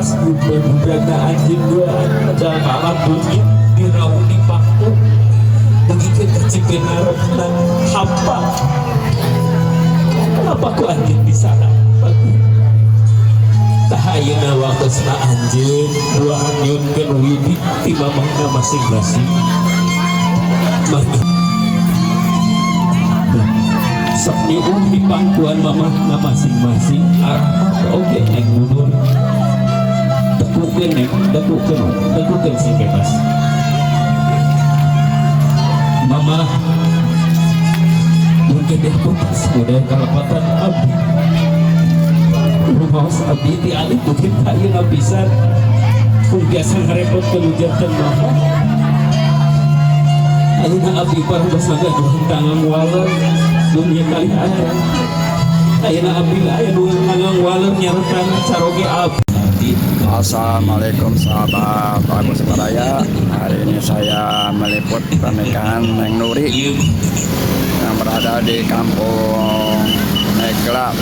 Pas budak-budakna anjeun duaan padahal malah beuki dirawu di pangku dugikeun ka Cipinarokna hampa. Kenapa ku anjeun bisa hampa? Tah ayeuna waktosna anjeun duaan nyunkeun widi ti mamahna masing-masing. Mangga sok nyuuh di pangkuan mamahna masing-masing, arah mata oge neng mundur. Tekukeun neng, tekukeun, tekukeun sing bebas. Mama mungkin dia putus model kalepatan abdi. Rumaos abdi ti alit mungkin ayeuna pisan. Pun biasa ngarepotkeun ujarkeun mama. Ayeuna abdi parabas ngagaduhan tangan waler dunia kali akhirat. Ayeuna abdi aya nu tangan waler nyaretan caroge abdi. Assalamualaikum sahabat Agus Baraya. Hari ini saya meliput pernikahan Neng Nuri yang berada di Kampung Negla,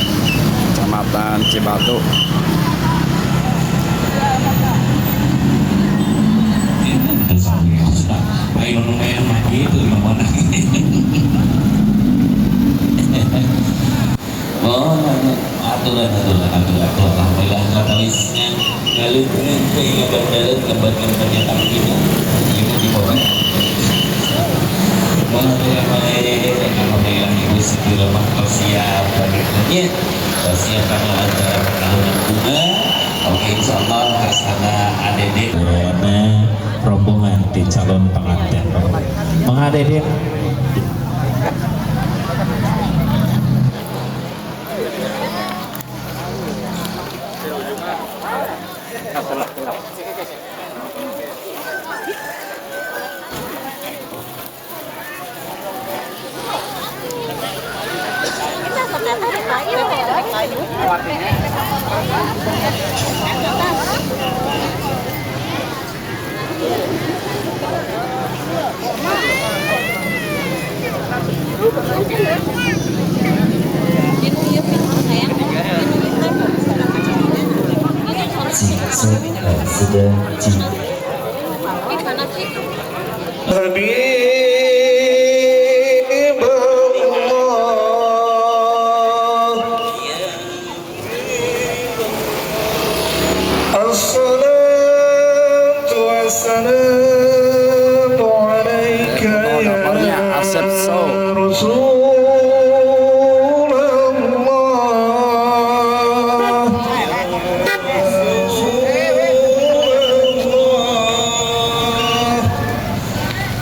Kecamatan Cibatu. Ayo lumayan mah gitu mana. Oh, aturan aturan aturan aturan alhamdulillah katalisnya ngaleukeun teh ngabandareun ngabandareun kita ieu di bawah. Mohon alhamdulillah ibu segera mah siap nya siap karena ada perkawinan bunga. Oke, insyaallah kersana ADD karena rombongan di calon pengantin. Mangga ADD. Sudah Assalatu wassalamu alaika Fotografernya ya Asep Sow. Rasulullah.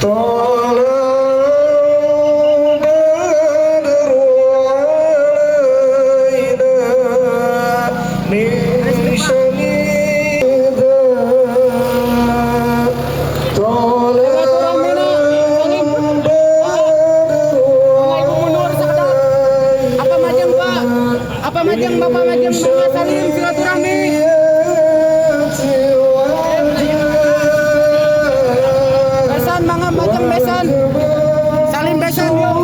طلع البدر علينا من شميدا طلع البدر Apa majeng Pak? Apa majeng Bapak majeng Mama salim silaturahmi. Besan mangga majeng besan. Salim besan yuk.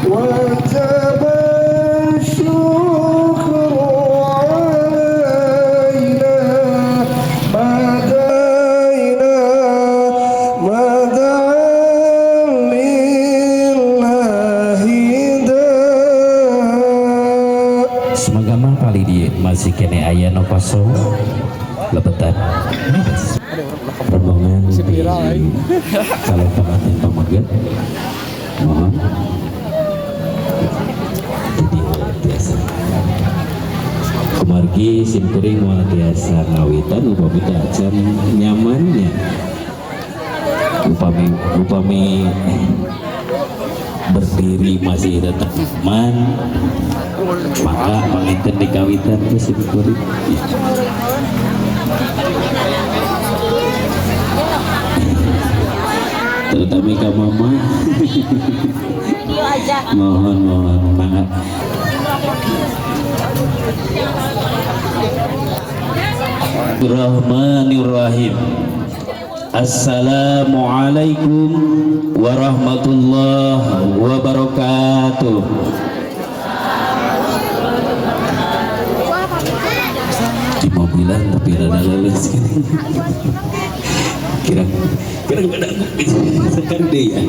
وجب الشكر علينا ما دعينا ما دعا لله داع. Semoga mah kali dia masih kene aya nu kosong lebetan rombongan di calon pengantin pameget mohon jadi biasa kumargi simkuring moal tiasa ngawitan upami teu acan nyamannya upami upami berdiri masih tetap nyaman maka panginten dikawitan ke simkuring. Terutama ka mama. Video aja. Mohon, mohon, mangga. Bismillahirrahmanirrahim. Assalamualaikum warahmatullahi wabarakatuh. Di mobilan tapi rada leuleus gini. Kira kira beda sekarang deh ya.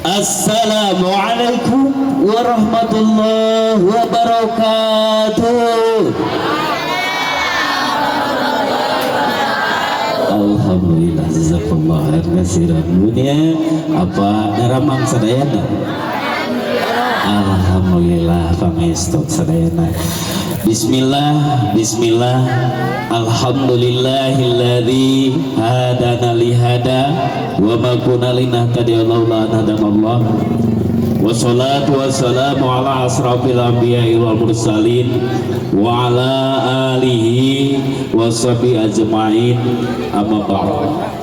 Assalamualaikum warahmatullahi wabarakatuh. Alhamdulillah, jazakallah khair kasiran dunia apa daramang sadayana. Alhamdulillah, pangestu sadayana. Bismillah, bismillah. Alhamdulillahilladzi hadana lihada wa ma kunna linahtadiya laula an hadanallah. Wassalatu wassalamu ala asrafil anbiya'i wal mursalin wa ala alihi washabi ajmain, amma ba'd.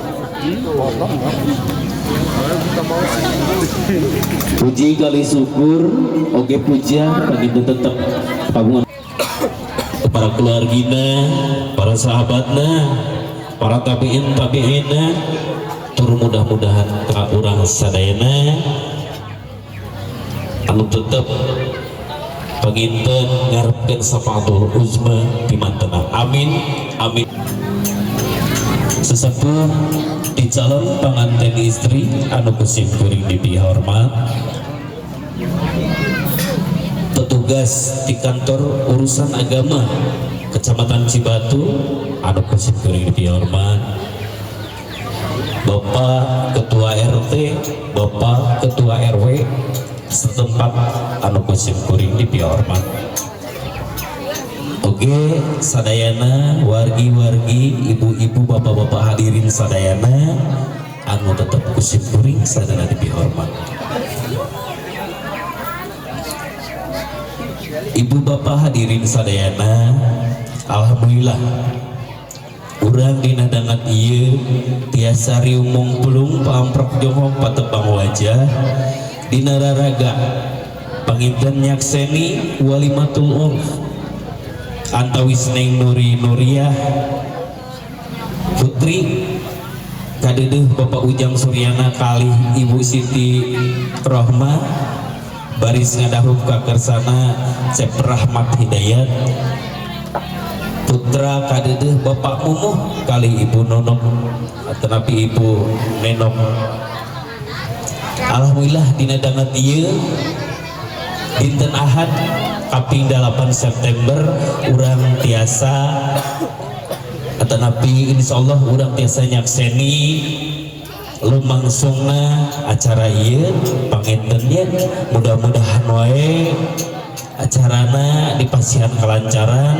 Puji kali syukur oke puja begitu tetep kagungan para keluargina, para sahabatna, para tabiin tabiina, tur mudah-mudahan ka urang sadayana anu tetep panginten ngarepkeun syafaatul uzma di mantena. Amin amin. Sesepuh di calon panganten istri anu ku sim kuring dipihormat, petugas di kantor urusan agama Kecamatan Cibatu anu ku sim kuring dipihormat, Bapak Ketua RT, Bapak Ketua RW setempat anu ku sim kuring dipihormat. Oke, sadayana wargi-wargi, ibu-ibu, bapak-bapak hadirin sadayana anu tetep ku sim kuring sadayana dipihormat. Ibu bapak hadirin sadayana, alhamdulillah urang dina dangat ieu tiasa riung mungpulung pamprok jonghok patepang wajah dina raraga panginten nyakseni walimatul urf antawis Neng Nuri Nuriah Putri kadeudeung Bapak Ujang Suryana kalih Ibu Siti Rohmah baris ngadahup kakersana Cep Rahmat Hidayat putra kadeudeung Bapak Mumuh kalih Ibu Nonok atanapi Ibu Nenok. Alhamdulillah dina dangat ieu dinten Ahad kaping 8 September urang tiasa atanapi insyaallah urang tiasa nyakseni lumangsungna acara ieu pangintennya, mudah-mudahan wae acarana dipasihan kelancaran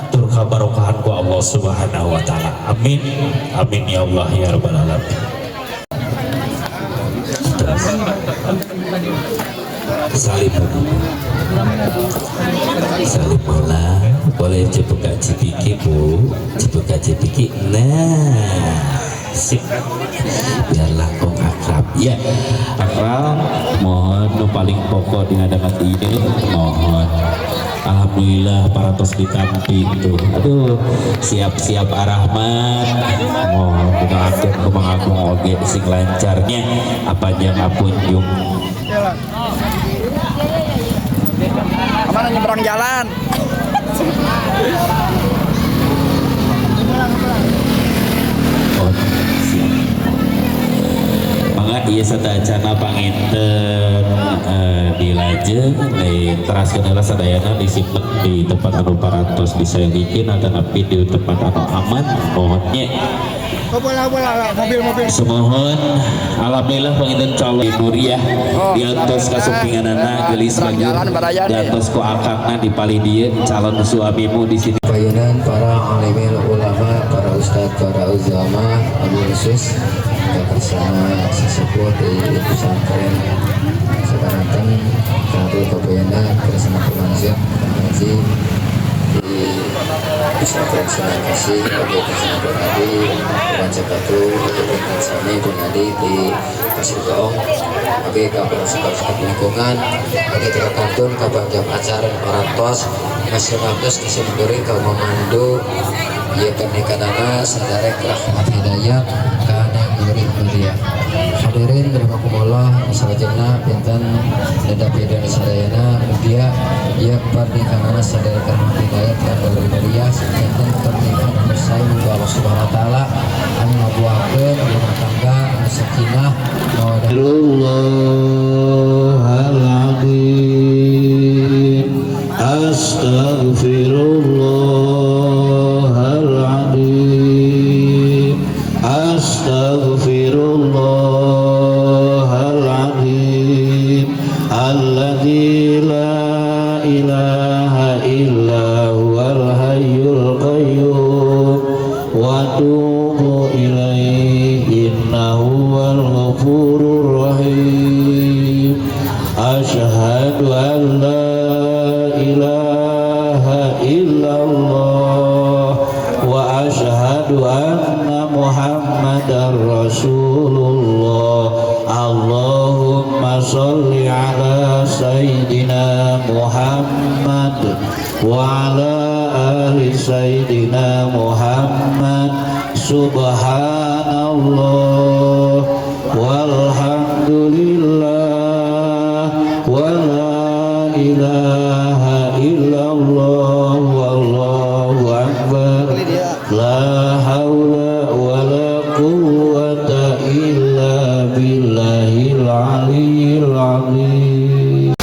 tur kabarokahan ku Allah Subhanahu wa taala. Amin amin ya Allah ya rabbal alamin. Salim salim maula, boleh cipuka cipiki bu, cipuka cipiki. Nah, sip, biar langkung akrab ya. Akrab, mohon nu paling pokok di hadapan ini, mohon. Alhamdulillah parantos ditampi tuh. Aduh, siap-siap arahmat. Mohon doakeun kumaha agung oge sing lancarnya apa yang apunjung. Kemana nyebrang jalan? Oh, siap. Mangga ieu sateuacanna panginten dilajeng diteraskeun heula sadayana disimpen di tempat anu parantos disayogikeun atanapi di tempat anu aman mohonnya. Oh, bola, bola, mobil, mobil. Semohon alhamdulillah panginten calon Nuriah Oh, diantos kasumpinganana geulis Terang bageur jalan baraya nih. diantos ku akangna di palih dieu calon suamimu di sini. Payunan para alimin ulama, para ustadz, para ulama, abu khusus bersama sesepuh di pesantren Sekaranten, Kadu Kapayunan bersama pemansuk ngaji di pesantren Senang Kasih, Oke pesantren Adi, Bukan Batu, Oke sami Gunadi di Pasir Goong, oke ka para sepuh lingkungan, oke ka kantun ka jam acara parantos masih waktu kesimpuling ka memandu ieu pernikahanana saderek Rahmat Hidayat ka Neng Nuri Mulia. Hadirin rahimakumullah, salajengna pinten nedap pidana sadayana mugia ieu pernikahanana saderek Rahmat Hidayat ka Nuri Mulia janten pernikahan anu sae ku Allah Subhanahu wa taala anu ngabuahkeun rumah tangga anu sakinah mawaddah. Astagfirullahaladzim, astagfirullahaladzim, astagfirullahaladzim, alladzi la ilaha illa huwal hayyul qayyum wa atubu ilaihi innahu huwal ghafurur rahim. Asyhadu an la ilaha illallah wa asyhadu anna Muhammadar Rasulullah. Allahumma sholli ala sayyidina Muhammad wa ala ali sayyidina Muhammad. Subhanallah walhamdulillah wa la ilaha illallah wallahu akbar la haula wa la quwwata illa billahil aliyil azim.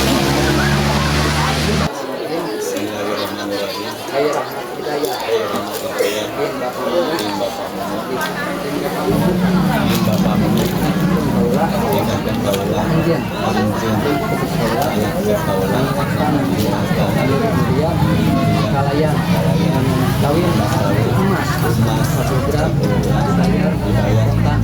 Bismillahirrahmanirrahim. Hai Rahmat Hidayat bin Bapak Mumu kaula anjeun kalayan kawin emas 1 gram dibayar kontan.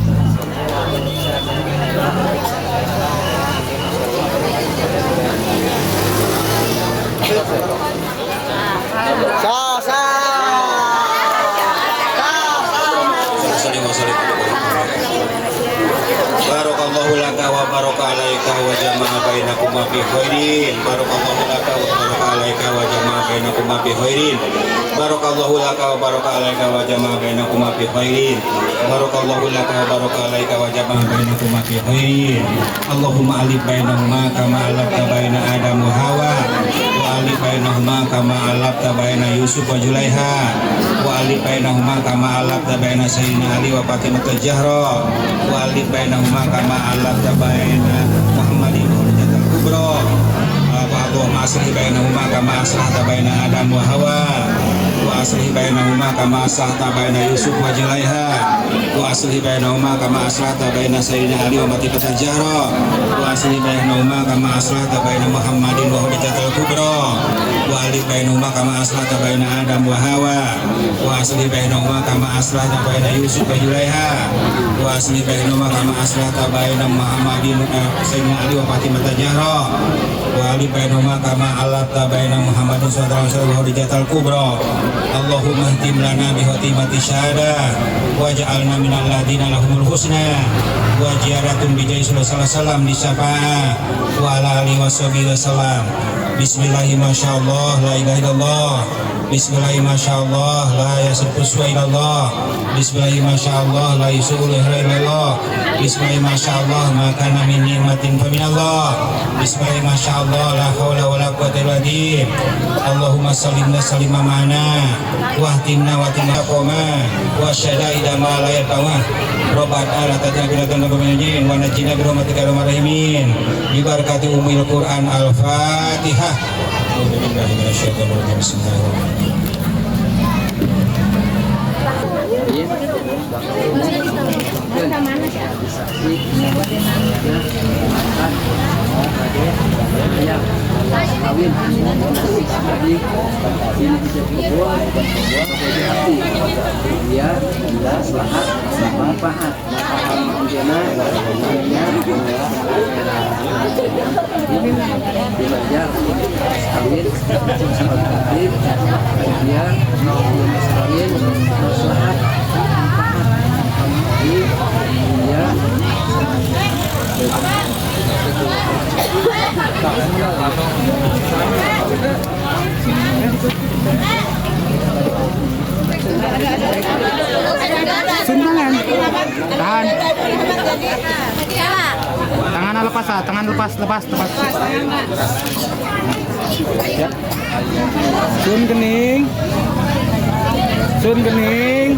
Barakallahu laka wa baraka alaika wa jama'a bainakuma fi khairin. Barakallahu laka wa baraka alaika wa jama'a bainakuma fi khairin. Barakallahu laka wa baraka alaika wa jama'a bainakuma fi khairin. Barakallahu laka wa baraka alaika wa jama'a bainakuma fi khairin. Allahumma alif bainahuma kama alafta baina Adam wa Hawa, wa alif bainahuma kama alafta baina Yusuf wa Julaiha, wa alif bainahuma kama alafta baina Sayyidina Ali wa Fatimah Zahra, wa alif bainahuma kama alafta baina Muhammadin wa Khadijatul Kubra. Wa Allahumma aslih bainahuma kama aslahta baina Adam wa Hawa, wa aslih bainahuma kama aslahta baina Yusuf wa Julaiha, wa aslih bainahuma kama aslahta baina Sayyidina Ali wa Fatimah Zahra, wa aslih bainahuma kama aslahta baina Muhammadin wa Khadijatul Kubra, wa alif bainahuma kama aslahta baina Adam wa Hawa, wa aslih bainahuma kama aslahta baina Yusuf wa Julaiha, wa aslih bainahuma kama aslahta baina Muhammadin Sayyidina Ali wa Fatimah Zahra, wa alif bainahuma kama alafta baina Muhammadin sallallahu alaihi wasallam wa Khadijatul Kubra. Allahumma ihtim lana bi khatimati syahadah waj'alna minal ladina lahumul husna wa ziyaratun bi jai sallallahu alaihi wasallam di syafaah wa ala alihi washabihi wasallam. Bismillahirrahmanirrahim. La ilaha illallah. Bismillahirrahmanirrahim. La yasrifu su'a illallah. Bismillahirrahmanirrahim. La yusul illallah. Bismillahirrahmanirrahim. Ma kana min ni'matin fa minallah. Bismillahirrahmanirrahim. La haula wala quwwata illa billah. Allahumma sallimna salima ma'ana wahtimna wa timna qoma wa syadaida ma la yaqwa. Rabbana la taj'alna fitnatan lil wa najjina bi rahmatika ya arhamar rahimin. Bi barakati ummil Qur'an. Al-Fatihah. A'udzu billahi minasyaitonir rajim. Bismillahirrahmanirrahim. Tangan lepas ah, tangan lepas, lepas, lepas. Ya. Sun kening. Sun kening.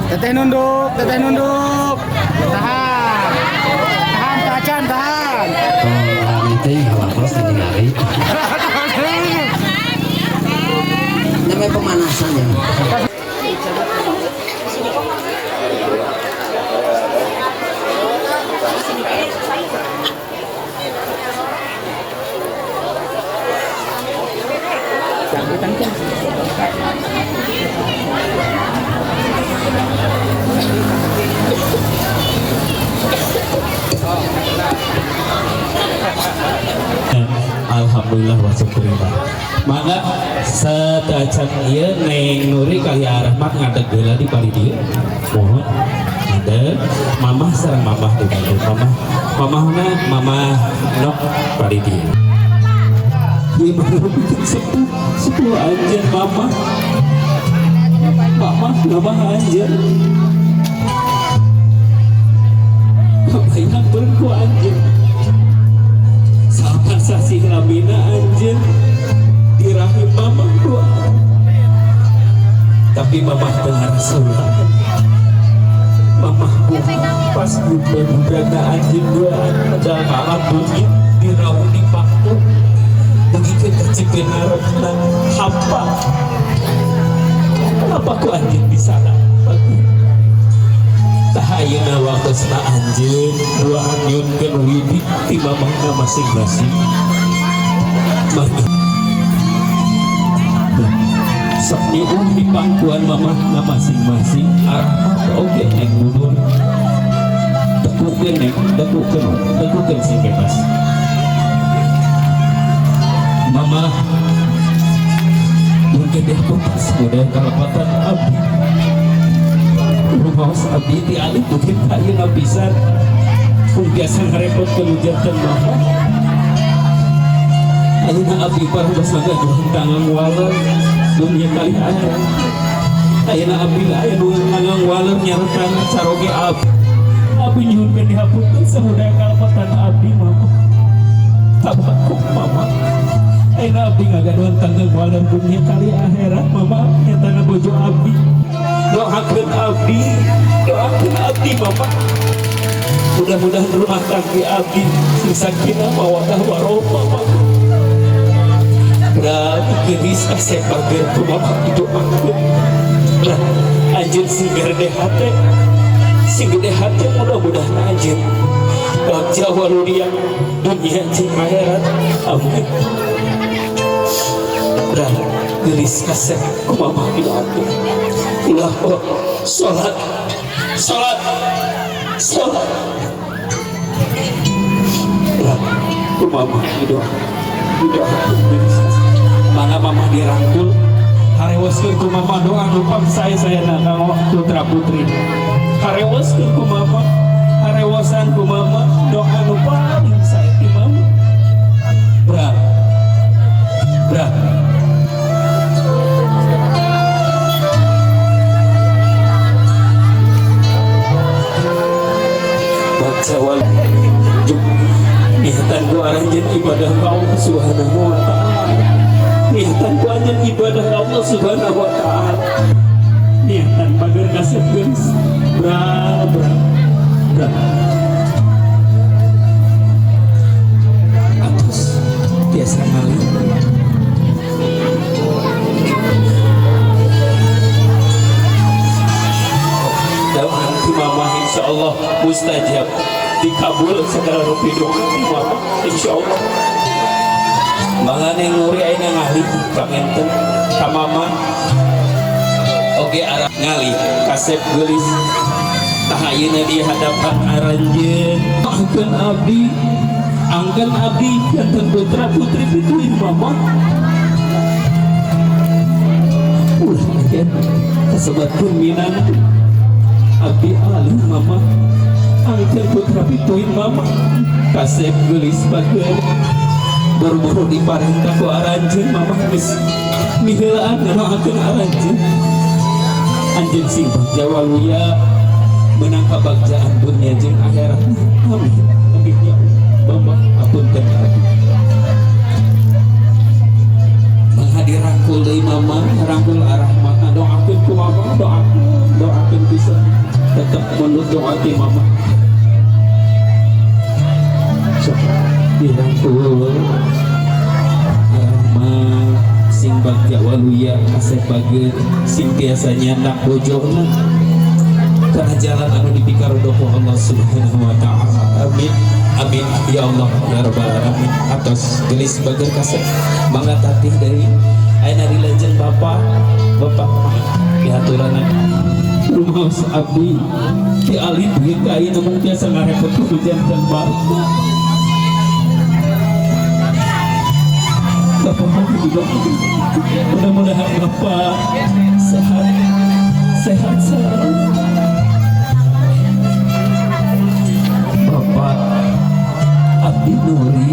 Teteh nunduk, teteh nunduk. Tahan. Tahan, tahan, tahan. Itu nggak apa-apa. Namanya pemanasan ya. Alhamdulillah wa syukurillah. Mangga sateuacan ieu Neng Nuri kali Rahmat ngadeg heula di palih dieu. Mohon ngadeg mamah sareng mamah di dieu. Mamah mamahna mamah nok palih dieu. Ieu mah sepuh sepuh anjeun mamah. Mamah mamah anjeun. Kabayang ku anjeun. Salapan sasih lamina anjeun di rahim mamah doa. Tapi mamah teu ngarasa. Mamah pas budak-budakna anjeun doa dalam alam dunia dirawu di pangku. Begitu kecipin narokna hampa. Kenapa ku anjeun bisa tah ayeuna waktosna anjeun duaan nyunkeun widi ti mamahna masing-masing. Mangga sok nyuuh di pangkuan mamahna masing-masing. Arahmat oge neng mundur. Tekukeun neng, tekukeun, tekukeun sing bebas. Mamah mungkin dia putus mudah kalepatan abdi. Rumaos abdi ti alif mungkin ayeuna pisan. Pun biasa ngarepotkeun ujarkeun mama. Ayeuna abdi parabas ngagaduhan tangan waler dunia kali akhirat. Ayeuna abdi aya nu tangan waler nyaretan caroge abdi. Abdi nyuhunkeun dihapunten sahuda kalepatan abdi mama. Tabaku mama. Ayeuna abdi ngagaduhan tangan waler dunia kali akhirat mama nyatana bojo abdi. Doakeun abdi, doakeun abdi mama. Mudah-mudahan rumah tangga abdi sing sakinah mawaddah warahmah mama. Berarti geulis kasep bager ku mama didoakeun. Lah anjeun sing gede hate, sing gede hate mudah-mudahan anjeun bagja waluria dunia jeung akhirat. Amin. Lah geulis kasep ku mama didoakeun. Ulah sholat, sholat, sholat. Lah, ku mama didoa, didoa. Mangga mama dirangkul, harewoskeun ku mama doa nu saya saya kanggo putra putri. Harewoskeun ku mama, harewosan ku mama doa nu paling sae ti mama. Bra, bra. Jawal niatan ku aranjeun ibadah ka Allah Subhanahu wa taala. Niatan ku anjeun ibadah ka Allah Subhanahu wa taala. Niatan bager kasep geus. Bra bra bra. Atos biasa ngalih. Doa ti mamah insyaallah mustajab. Dikabul segala rupi doa ti mama insyaallah. Mangga Neng Nuri ayeuna ngalih panginten ka mama. Oge arah ngalih kasep geulis. Tah ayeuna di hadapan aranjeun. Angkeun abdi, angkeun abdi janten putra putri pituin mama. Ulah ayeuna kasebatkeun minantu. Abdi alim mama. Angkeun putra pituin mama. Kasep geulis bager. Boro-boro diparentah ku aranjeun mama geus miheulaan ngadoakeun aranjeun. Anjeun sing bagja waluya Menang kabagjaan dunia jeung akhirat. Amin, amin ya Allah. Bapak, apunten abdi. Mangga dirangkul deui mama, rangkul arahmat. Doakeun ku mama, doakeun, doakeun bisa tetep menurut doa ti mama. Sok dirangkul arahmat, sing bagja waluya, kasep bager, sing tiasa nyandak bojona karena jalan anu dipikaridho ku Allah Subhanahu wa taala. Amin, amin ya Allah ya rabbal alamin. Atos gelis bager kasep, mangga tatih deui. Ayeuna dilajeng bapak, bapak dihaturanan rumaos abdi ti alit duit ka ayeuna mung tiasa ngarepot ku janten bapak. Bapak juga mudah-mudahan bapak sehat, sehat selalu. Bapak abdi Nuri,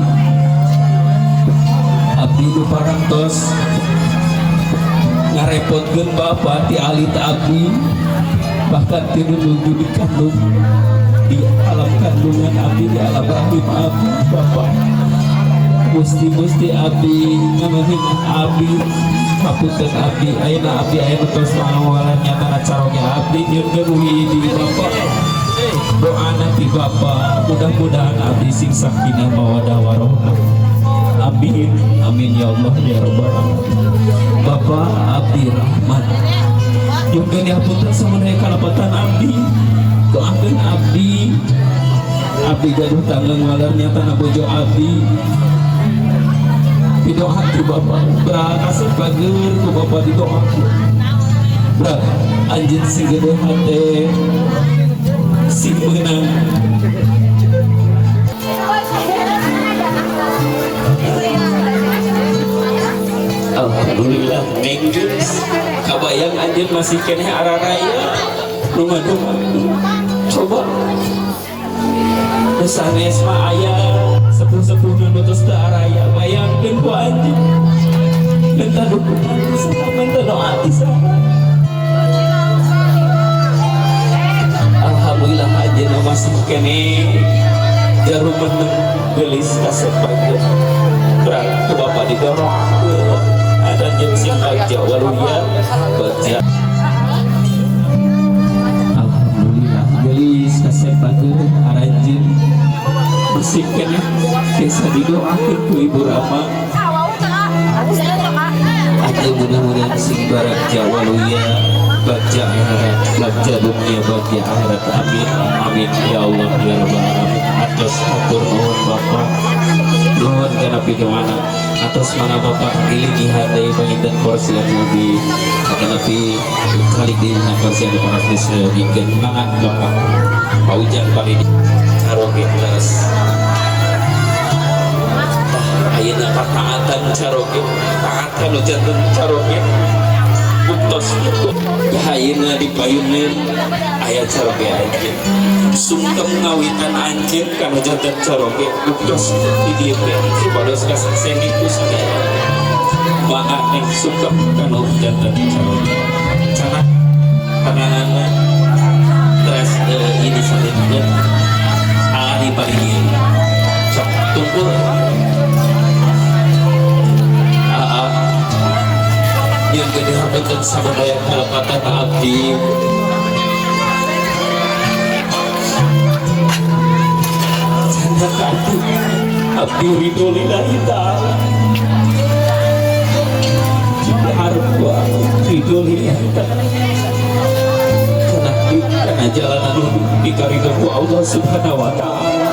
abdi nu parantos ngarepotkeun bapak ti alit abdi, bahkan ti nu nuju dikandung di alam kandungan abdi, di alam rahim abdi. Bapak musti-musti abdi nganuhin abdi, hapunten abdi. Ayeuna abdi ayeuna tos mangawalan nyatana caroge abdi nyieunkeun widi bapak. Doa nanti bapak mudah-mudahan abdi sing sakinah mawadah warohmah. Amin, amin ya Allah ya rabbal alamin. Bapak abdi rahmat nyungkeun dihapunten samunaya kalepatan abdi. Doakeun abdi, abdi gaduh tanggung waler nyatana bojo abdi. Didoakeun ku bapak, kasep bager ku bapak didoakeun. Bra, anjeun sing gede hate, sing meunang. Alhamdulillah neng geus kabayang anjeun masih keneh araraya nu ngadung. Coba nu sanes mah aya sepuh-sepuh nu tos teu araya, bayangkeun ku anjeun minta dukungan ti saha, minta doa ti saha. Alhamdulillah anjeun masih keneh jarum meneng geulis kasep bager. Berat ku bapak didorong ada jeung sing bagja waluya bagja. Alhamdulillah geulis kasep bager aranjeun masih keneh tiasa didoakeun ku Ibu Rama. Atau mudah-mudahan sing bagja waluya bagja akhirat, bagja dunia, bagja akhirat. Amin, amin ya Allah ya rabbal alamin. Atos hatur nuhun bapak, nuhun kana pidoana. Atos mana bapak gilingihan deui panginten kursi anu di atanapi kali dina kursi anu paras disayogikeun. Mangga bapak paujang palidi caroge leres. Tah ayeuna kataatan caroge, taat kanu janten caroge. Buktos itu ayeuna dipayuneun aya caroge anjeun. Sungkem ngawitan anjeun kana janten caroge buktos di dieu teh supados kasakseni ku sadaya. Mangga neng sungkem kana janten caroge. Canak pananana teras ini salindkeun ari palingin. Sok tungkul. Yang gede hapunten sabudaya kalepatan abdi. Candak abdi, abdi ridho lillahi ta'ala. Diharap ku ridho lillahi ta'ala. Karena karena jalan anu dikaridho ku Allah Subhanahu wa ta'ala.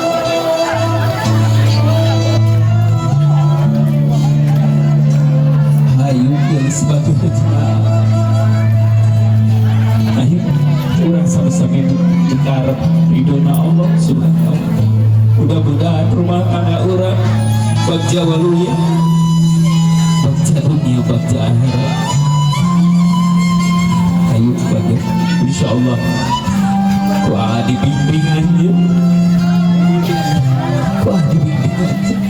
Hayu geus batur. Ayo urang sami-sami dikarep ridhona Allah Subhanahu wa ta'ala. Mudah-mudahan rumah tangga urang bagja waluya, bagja dunia, bagja akhirat. Ayo bagja insyaallah ku dibimbing anjeun, ku dibimbing anjeun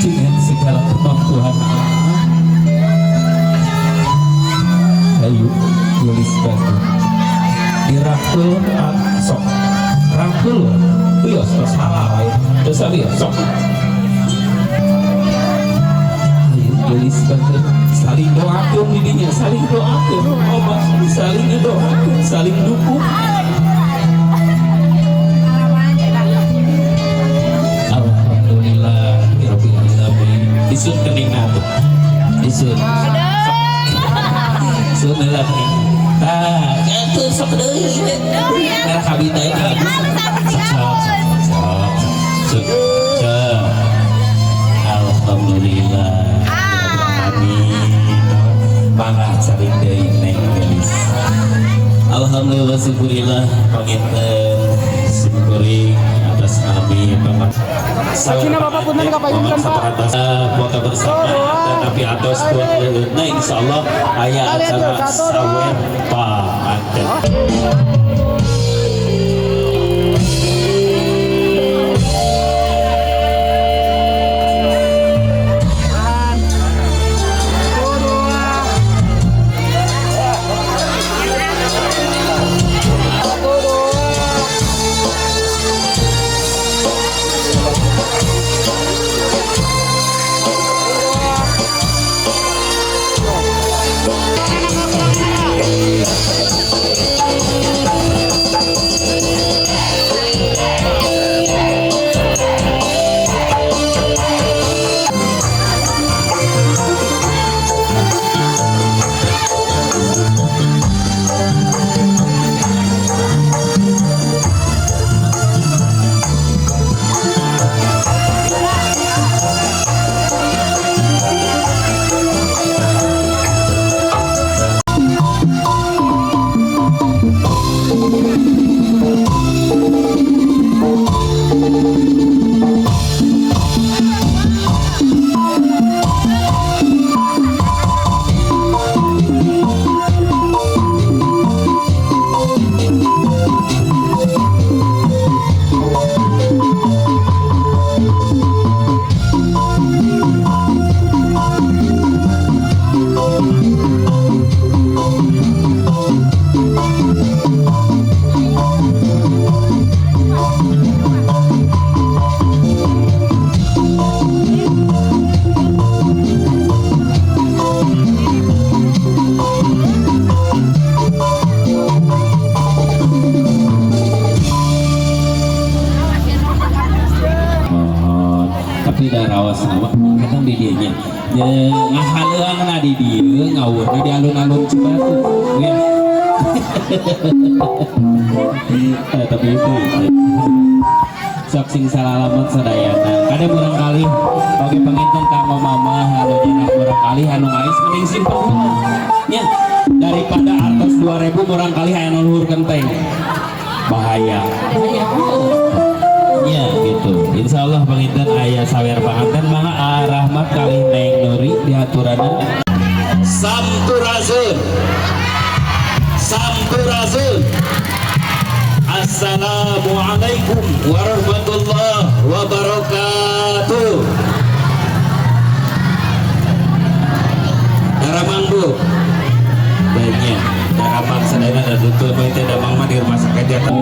dengan segala kemampuan. Ayo tulis batu dirangkul Tos tos halal aya. Tos abi sok. Ayo geulis banget. Saling doakeun di dinya, saling doakeun. Obat saling ngedoakeun, saling dukung. Alhamdulillah rabbil alamin. Isun keningna tuh. Isun. Isun heula kening. Tah, atuh sok deui. Merah kabita ya bagus. Sok sok sok. Sok. Alhamdulillah. Amin. Mangga saling deui Neng Gelis. Alhamdulillah syukurillah panginten simkuring atas nami Bapak. Sacina Bapak punten ka payunkeun, Pak. Foto bersama dan tapi atos buat leuleutna insyaallah aya acara sawer panganten. Kadang di dieu nya ngahaleuangna di dieu ngawurna di alun-alun Cibatu ya. Tapi itu sok sing salalamet sadayana kade murangkalih oge panginten kanggo mama anu nyenak murangkalih anu ngais mending simpen heula nya daripada artos 2000 murangkalih aya nu luhur kenteng bahaya. Ya gitu. Insya Allah panginten aya sawer panganten mangga Rahmat kalih Neng Nuri diaturanan. Sampurasun. Sampurasun. Assalamualaikum warahmatullahi wabarakatuh. Daramang Bu. Baiknya, daramang sadayana da dutul bae teh damang mah di rumah sakit di atas.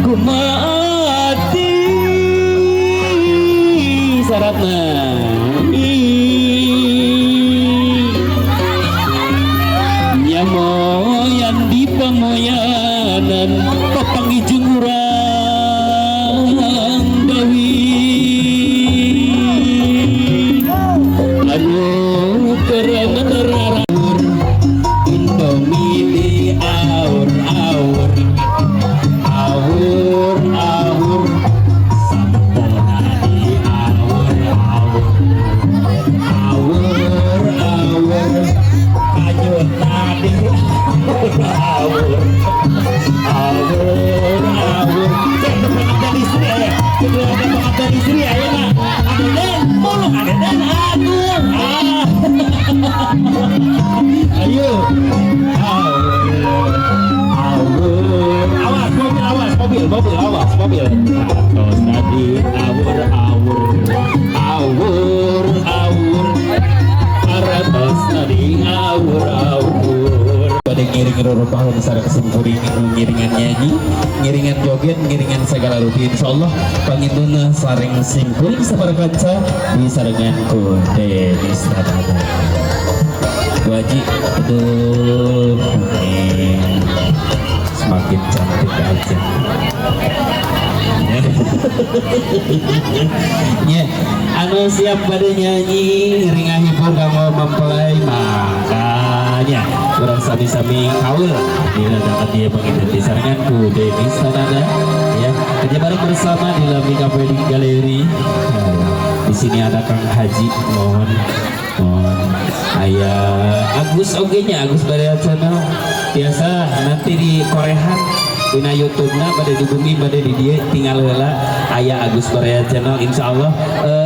Kumaha Nah, nyamoyan di pamoyanan papanggih jeung urang gawi anu keur ngeraraur Indomie di aur-aur aur-aur sampona di aur-aur aur-aur kanyut tadi aur aur aur. Cek pengantin istri aya, pengantin istri aya mah ada muluk ada dan aduh. Ayo aur aur awas mobil, awas mobil, mobil awas mobil. Atos tadi aur aur aur aur atos tadi aur aur. Pada ngiring rorobah sareng simkuring ngiringan nyanyi, ngiringan joget, ngiringan segala rupi. Insyaallah pangintuna sareng simkuring sapara kanca disarengan ku Denis Radana. Wajib aduh, semakin cantik aja. Ya, anu siap pada nyanyi ngiring hibur kanggo mempelai, makanya kurang sami-sami kaul dina dia panginten disarengan ku Denis Tanada ya. Kerja bareng bersama di Lamika Wedding Gallery. Nah, di sini ada Kang Haji, mohon mohon ayah Agus oge nya, Agus Baraya Channel biasa nanti di korehan dina YouTube-na pada di bumi pada di dia tinggal heula aya Agus Baraya Channel. Insyaallah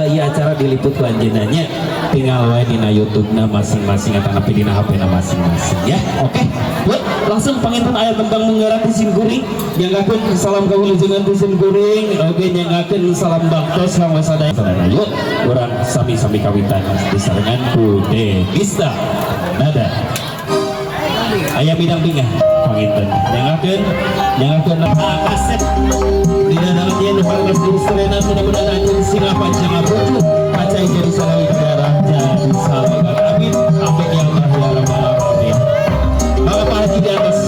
ieu acara diliput ku anjeunna nya, tinggal wae dina YouTube-na masing-masing atau nepi dina HP-na masing-masing ya. Oke, okay. Langsung panginten aya tembang menggerak di simkuring, nyanggakeun salam kawilujengan di simkuring, oke nyanggakeun salam baktos kanggo sadaya. Yuk urang sami-sami kawitan disarengan ku Denista Nada. Aya bidang bingah panginten nyanggakeun nyanggakeun kaset dina dalam dia nu parantos diserena, mudah-mudahan anjeun sing panjang abuju pacai jadi salawi darah jadi salawi. Amin amin ya Allah ya rabbal alamin. Bapak Pak Haji di atas.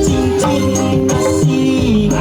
Cincin asih